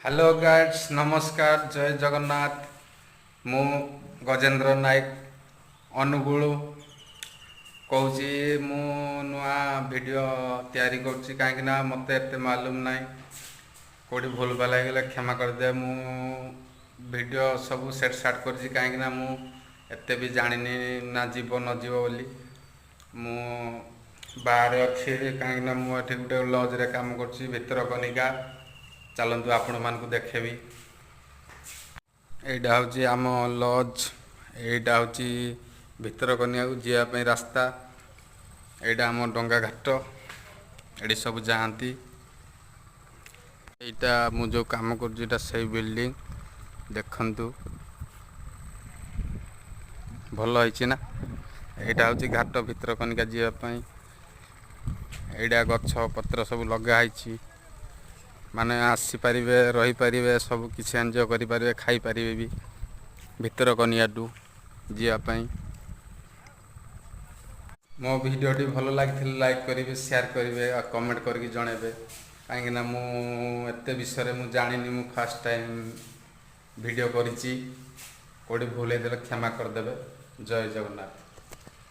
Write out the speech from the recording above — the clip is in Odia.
ହ୍ୟାଲୋ ଗାଇଜ୍, ନମସ୍କାର, ଜୟ ଜଗନ୍ନାଥ। ମୁଁ ଗଜେନ୍ଦ୍ର ନାୟକ, ଅନୁଗୁଳ କହୁଛି। ମୁଁ ନୂଆ ଭିଡ଼ିଓ ତିଆରି କରୁଛି, କାହିଁକିନା ମୋତେ ଏତେ ମାଲୁମ ନାହିଁ। କେଉଁଠି ଭୁଲ ଭାଲ ହେଇଗଲେ କ୍ଷମା କରିଦେବେ। ମୁଁ ଭିଡ଼ିଓ ସବୁ ସେଟ୍ ସାଟ୍ କରିଛି, କାହିଁକିନା ମୁଁ ଏତେ ବି ଜାଣିନି ନା ଯିବ ନ ଯିବ ବୋଲି। ମୁଁ ବାହାରେ ଅଛି, କାହିଁକିନା ମୁଁ ଏଠି ଗୋଟେ ଲଜ୍ରେ କାମ କରୁଛି। ଭିତରକନିକା ଚାଲନ୍ତୁ, ଆପଣମାନଙ୍କୁ ଦେଖେଇବି। ଏଇଟା ହେଉଛି ଆମ ଲଜ୍। ଏଇଟା ହେଉଛି ଭିତରକନିକାକୁ ଯିବା ପାଇଁ ରାସ୍ତା। ଏଇଟା ଆମ ଡଙ୍ଗା ଘାଟ, ଏଠି ସବୁ ଯାଆନ୍ତି। ଏଇଟା ମୁଁ ଯେଉଁ କାମ କରୁଛି, ଏଇଟା ସେଇ ବିଲ୍ଡିଂ। ଦେଖନ୍ତୁ, ଭଲ ହେଇଛି ନା? ଏଇଟା ହେଉଛି ଘାଟ ଭିତରକନିକା ଯିବା ପାଇଁ। ଏଇଟା ଗଛ ପତ୍ର ସବୁ ଲଗା ହେଇଛି, ମାନେ ଆସିପାରିବେ, ରହିପାରିବେ, ସବୁ କିଛି ଏନ୍ଜୟ କରିପାରିବେ, ଖାଇପାରିବେ ବି ଭିତରକନିକାଠୁ ଯିବା ପାଇଁ। ମୋ ଭିଡ଼ିଓଟି ଭଲ ଲାଗିଥିଲେ ଲାଇକ୍ କରିବେ, ସେୟାର କରିବେ ଆଉ କମେଣ୍ଟ କରିକି ଜଣାଇବେ, କାହିଁକିନା ମୁଁ ଏତେ ବିଷୟରେ ମୁଁ ଜାଣିନି। ମୁଁ ଫାର୍ଷ୍ଟ ଟାଇମ୍ ଭିଡ଼ିଓ କରିଛି। କେଉଁଠି ଭୁଲ ହେଇଥିଲେ କ୍ଷମା କରିଦେବେ। ଜୟ ଜଗନ୍ନାଥ।